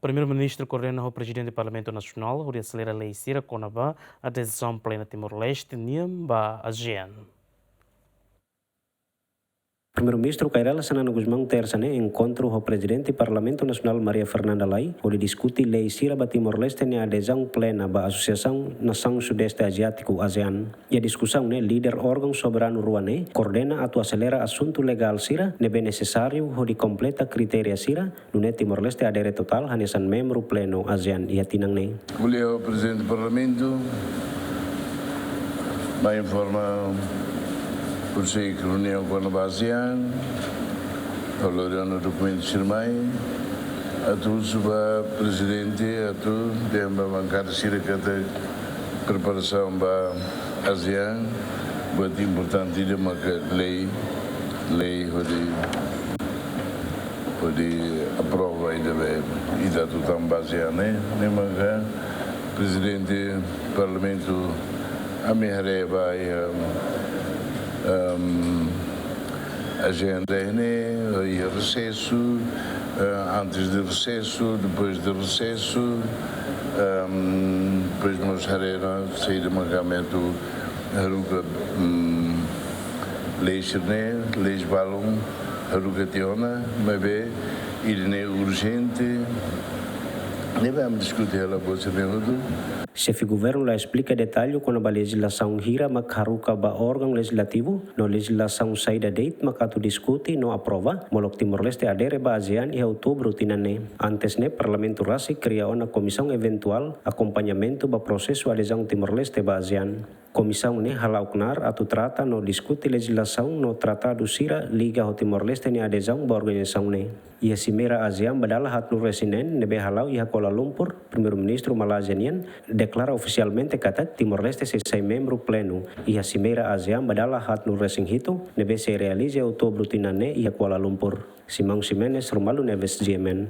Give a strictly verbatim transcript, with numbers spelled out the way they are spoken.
Primeiru-Ministru koordena ho Prezidente Parlamentu Nasionál hodi aselera lei sira kona-ba adezaun plena Timor-Leste nian ba ASEAN. Primeiru-Ministru Kay Rala Xanana Gusmão Tersa ne'e enkontru ho Prezidente Parlamentu Nasionál Maria Fernanda Lay hodi diskute lei sira ba Timor-Leste nia adezaun plena ba Asosiasaun Nasaun Sudeste Aziátiku ASEAN. Iha diskusaun ne'e líder órgaun soberanu rua ne'e koordena atu aselera asuntu legál sira ne'ebé nesesáriu hodi kompleta kritéria sira, nune'e Timor-Leste adere totál hanesan membru plenu ASEAN iha tinan ne'e. Ko'alia ho Prezidente Parlamentu, mai informa husi reuniaun kona-ba ASEAN, halo reuniaun dokumentu sira mai, atu husu ba Prezidente, atu dehan ba bankada sira katak preparasaun ba ASEAN, buat importante ida maka lei, lei hodi, hodi aprova ida be ita atu tama ba ASEAN ne'e, ne'e maka Prezidente Parlamentu ami haree ba iha, ehm, ajenda ne'e, iha resesu, eh, antes de resesu, depois de resesu, ehm, depois mós haree ona saida maka ami atu haruka, mm, lei sira-ne'e, lei balun, haruka tiha ona, maibé ida-ne'e urjente, ne'ebé ami diskute hela buat sira-ne'e hotu. Xefe Governu la esplika detalle kona-ba lejizlasaun hira mak haruka ba órgaun lejizlativu, no lejizlasaun saida de'it mak atu diskute no aprova, molok Timor-Leste adere ba ASEAN iha outubru tinan ne'e. Antes ne'e, Parlamentu rasik kria ona Komisaun Eventuál Akompañamentu ba Prosesu Adezaun Timor-Leste ba ASEAN. Komisaun ne'e hala'o knaar atu trata no diskute lejizlasaun no tratadu sira liga ho Timor-Leste nia adezaun ba organizasaun ne'e. Iha simeira ASEAN ba dala haatnulu resin neen ne'ebé hala'o iha Kuala Lumpur, Primeiru-Ministru Malázia nian deklara ofisialmente katak Timor-Leste sei sai membru plenu iha simeira ASEAN ba dala haatnulu resin hitu ne'ebé sei realiza iha outubru tinan ne'e iha Kuala Lumpur. Simão Ximenes, Romualdo Neves, G M N.